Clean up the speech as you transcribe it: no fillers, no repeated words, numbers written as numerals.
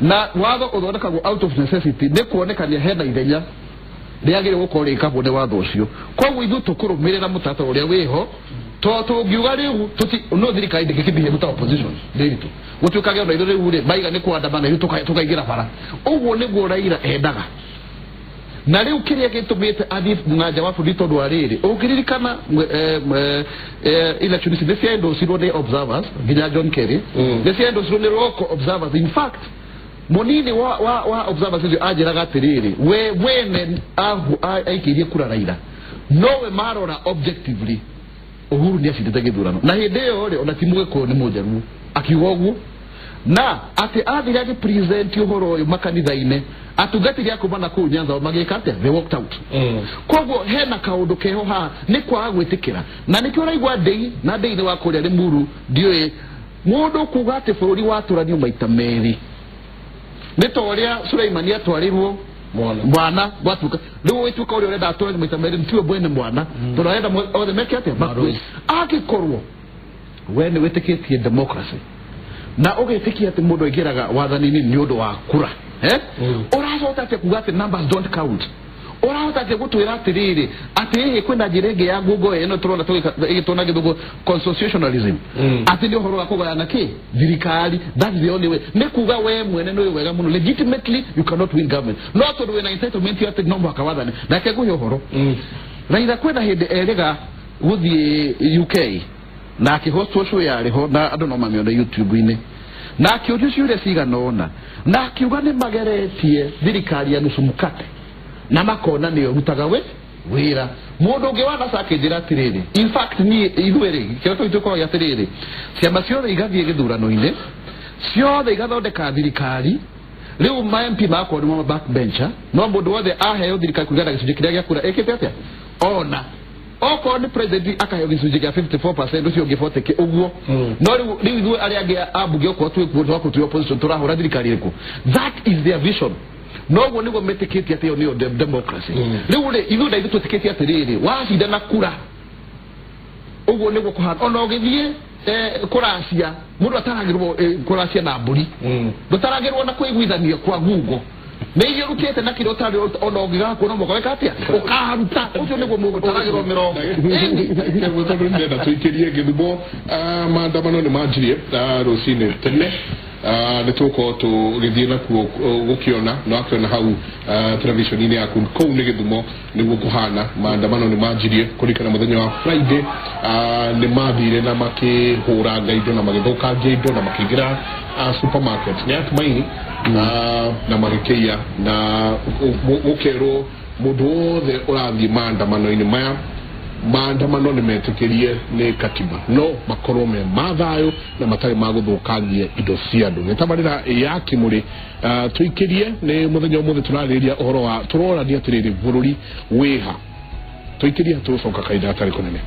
Na watho ũthondekagwo out of necessity, nĩ kuonekania hena ithenya rĩagĩrĩirwo gũkorwo rĩkagwo nĩ watho ũcio. Koguo ithuĩ tũkũrũmĩrĩra mũtaratara ũrĩa wĩho, to tũngiuga rĩu no thirikari ndĩngĩkĩbehave ta opposition ndĩritũ gũtuĩkage ona ithuĩ rĩu rĩ maiga nĩ kwandamana ithuĩ tũkaingĩra bara. Ũguo nĩguo Raila endaga. Na rĩu kĩrĩa gĩtũmĩte athiĩ na nja wa bũrũri tondũ wa rĩrĩ, ũngĩririkana election ici nĩ ciendocirwo nĩ observers nginya John Kerry, nĩ ciendocirwo nĩ local observers. In fact, munini wa observers ũcio anjĩraga atĩrĩrĩ, we mwene aikĩirie kura Raila, nowe marora objectively Uhuru nĩ acindĩte gĩthurano, na hĩndĩ ĩyo rĩ ona ti Mũgĩkũyũ nĩ Mũjaruo akiuga ũguo. Na atĩ athire agĩpresent ũhoro ũyũ makanitha-inĩ, atungatĩri a kuma na kũu Nyanza magĩka atĩa? They walked out. Koguo hena kaũndũ keho haha nĩ kwaga gwĩtĩkĩra, na nĩkĩo ũraigua ndĩi na ndĩi nĩ wa kũrĩa Limuru. Ndiũĩ mũndũ kuga atĩ bũrũri watũranio maita merĩ nĩ ta ũrĩa Suleimani atwarirwo mwana, mwana gwatuĩka rĩu ũgĩtuĩka ũrĩa ũrenda atũranio maita merĩ tiwe mwene mwana, tondũ arenda othe meke atĩa? Makue. Angĩkorwo we nĩ wĩtĩkĩtie democracy na ũgĩtĩkia atĩ mũndũ aingĩraga wathani-inĩ nĩ ũndũ wa kura, eh? Ũrahota atĩa kuga atĩ numbers don't count? Ũrahota atĩa gũtwĩra atĩrĩrĩ atĩ ĩhĩ kwĩna njĩra ĩngĩ ya ngungo ĩno tũrona ĩgĩtwo na gĩthũngũ constitutionalism, atĩ nĩ ũhoro wa kũgayana kĩ thirikari? That's the only way. Nĩ kuga we mwene nĩ ũĩ wega mũno legitimately you cannot win government, no tondũ wĩna entitlement ya atĩ no mũhaka wathani. Nake ngũhe ũhoro, Raila kwĩna hĩndĩ erĩga gũthiĩ UK na akĩhostwo show yarĩ ho na andũ no mamĩone YouTube-inĩ, na akĩũrio ciũria cigana ũna na akiuga nĩ mageretie thirikari ya nusu mkate na makona nĩyo ĩrutaga we wĩra. Mũndũ ũngĩ wa NASA akĩnjĩra atĩrĩrĩ, in fact niĩ ithuĩ rĩ kĩroto gitũ gĩkoragwo gĩa atĩrĩrĩ, ciama ciothe igathiĩ gĩthurano-inĩ, ciothe igathondeka thirikari. Rĩu ma MP magakorwo nĩ ma backbencher, no mũndũ wothe aheo thirikari kũringana na gĩcunjĩ kĩrĩa gĩa kura ĩkĩte atĩa, ona okorwo nĩ president akaheo gĩcunjĩ kĩa 54%, ũcio ũngĩ 40 kĩ ũguo. No rĩu ithuĩ arĩa angĩ a mbunge okorwo twĩ kuo twakorwo twĩ opposition, tũrahũra thirikari ĩrĩkũ? That is their vision. Noguo nĩguo metĩkĩtie atĩ ĩyo nĩyo democracy. Rĩu rĩ ithuĩ na ithuĩ twĩtĩkĩtie atĩrĩrĩ, wacindana kura ũguo nĩguo kũhana. Ona ũgĩthiĩ kũracia mũndũ ataragĩrwo, kũracia na mbũri ndũtaragĩrwo na kũiguithanio kwa ngungo nĩ iria ũrutĩte na kĩrĩa ũtarĩ, ona ũngĩgakwo no mũhaka weka atĩa ũkaruta. Ũcio nĩguo mũndũ ũtaragĩrwo mĩrongo ĩni. Kĩguo tondũ ndĩrenda tũikĩrie Gĩthumo, maandamano nĩ manjirie rũcinĩ tene. Nĩ tũgũkorwo tũgĩthiĩ nakuo gũkĩona na wakĩona hau televisheni-inĩ yaku kũu nĩ Gĩthumo nĩguo kũhana. Maandamano nĩ manjirie kũririkana mũthenya wa Friday, nĩ mathire na makĩhũranga indo na magĩthũkangia indo na makĩingĩra supermarket nĩ ya Tumaini na magĩkĩiya, na gũkerwo mũndũ wothe ũrathiĩ maandamano-inĩ maya, maandamano nĩ metĩkĩrie nĩ katiba, no makorwo me ma thayũ na matarĩ ma gũthũkangia indo cia andũ. Nĩ tabarĩra ya Kĩmũrĩ, tũikĩrie nĩ mũthenya ũmũthĩ tũrarĩrĩria ũhoro wa tũrorania atĩrĩrĩ bũrũri wĩha. Tũikĩrie, tũgũcoka kahinda gatarĩ kũnene.